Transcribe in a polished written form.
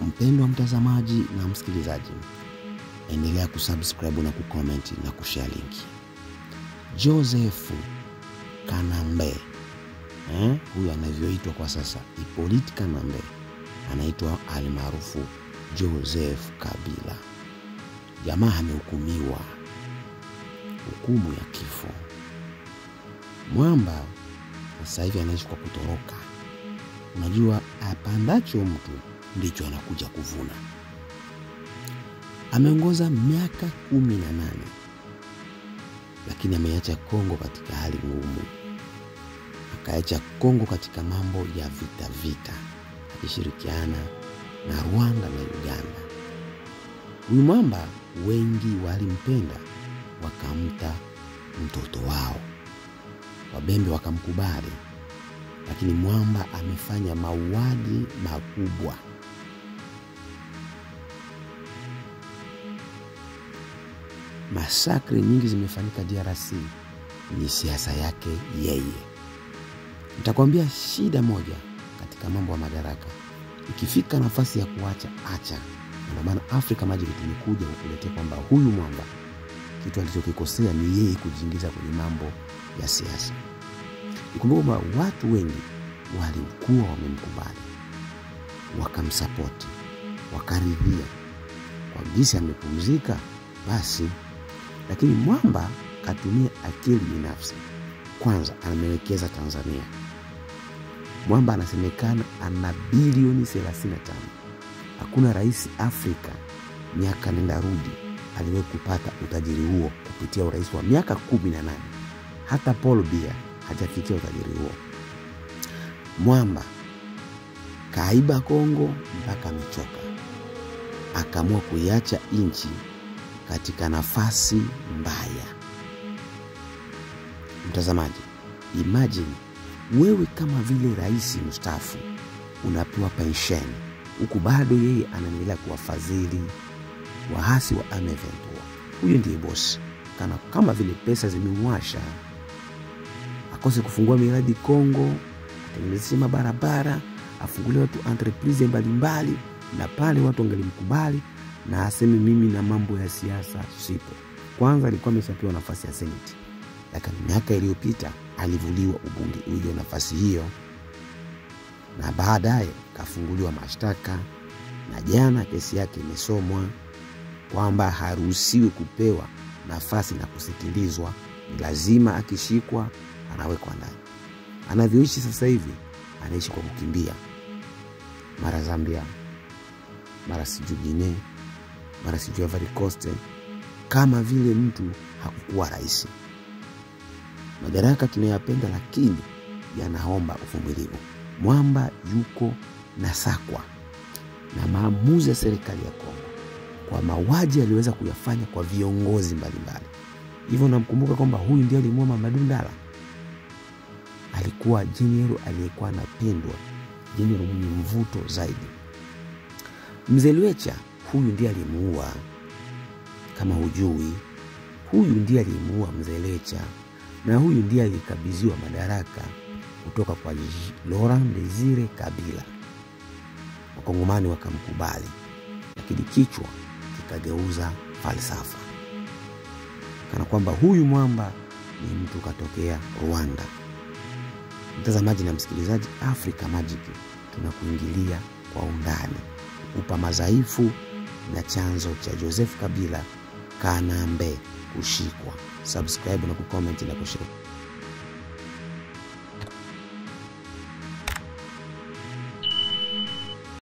Mpendwa mtazamaji na msikilizaji, endelea kusubscribe na kucomment na kushare linki. Joseph Kanambe, huyu anavyoitwa kwa sasa Hippolyte Kanambe, anaitwa almaarufu Joseph Kabila. Jamaa amehukumiwa hukumu ya kifo. Mwamba sasa hivi anaishi kwa kutoroka. Unajua, apandacho mtu ndicho anakuja kuvuna. Ameongoza miaka 18, lakini ameacha Kongo katika hali ngumu. Akaacha Kongo katika mambo ya vita vita, akishirikiana na Rwanda na Uganda. Huyu mwamba wengi walimpenda, wakamta mtoto wao. Wabembe wakamkubali. Lakini mwamba amefanya mauaji makubwa. Masakre nyingi zimefanyika DRC, ni siasa yake yeye. Nitakwambia shida moja katika mambo ya madaraka. Ikifika nafasi ya kuacha, acha. Ndio maana Africa Magic tumekuja kukuletea kwamba huyu mwamba kitu alichokikosea ni yeye kujiingiza kwenye mambo ya siasa. Ikumbuke kwamba watu wengi walikuwa wamemkubali, wakamsupport, wakaridhia kwa jinsi amepumzika basi. Lakini mwamba katumia akili binafsi. Kwanza amewekeza Tanzania. Mwamba anasemekana ana bilioni 35. Hakuna rais Afrika miaka nenda rudi aliwahi kupata utajiri huo kupitia urais wa miaka 18. Hata Paul Biya hajafikia utajiri huo. Mwamba kaiba Kongo mpaka amechoka. Akaamua kuiacha nchi katika nafasi mbaya. Mtazamaji, imagine wewe kama vile rais mstaafu unapewa pension, huku bado yeye anaendelea kuwafadhili waasi wa M23. Huyo ndiye boss. Kana kama vile pesa zimemwasha, akose kufungua miradi Kongo, atengeneze mabarabara, afungulie watu entreprise mbalimbali, na pale watu wangelimkubali na aseme mimi na mambo ya siasa sipo. Kwanza alikuwa ameshapewa nafasi ya Senate, lakini miaka iliyopita alivuliwa ubunge hiyo nafasi hiyo, na baadaye kafunguliwa mashtaka, na jana kesi yake imesomwa kwamba haruhusiwi kupewa nafasi na kusikilizwa. Ni lazima akishikwa anawekwa ndani. Anavyoishi sasa hivi, anaishi kwa kukimbia, mara Zambia, mara sijui Guinea, mara sijui Ivory Coast, kama vile mtu hakukuwa rais. Madaraka tunayapenda, lakini yanaomba uvumilivu. Mwamba yuko na sakwa na maamuzi ya serikali ya Kongo kwa mauaji aliweza kuyafanya kwa viongozi mbalimbali. Hivyo namkumbuka kwamba huyu ndiye alimuua Mamadou Ndala. Alikuwa jenerali aliyekuwa anapendwa, jenerali mwenye mvuto zaidi. Mzee Lwecha, huyu ndiye alimuua. Kama hujui, huyu ndiye alimuua Mzee Lwecha, na huyu ndiye alikabidhiwa madaraka kutoka kwa Laurent Desire Kabila. Wakongomani wakamkubali, lakini kichwa kikageuza falsafa, kana kwamba huyu mwamba ni mtu katokea Rwanda. Mtazamaji na msikilizaji, Africa Magic tunakuingilia kwa undani, kukupa madhaifu na chanzo cha Joseph Kabila Kanambe kushikwa. Subscribe na kucomment na kushare.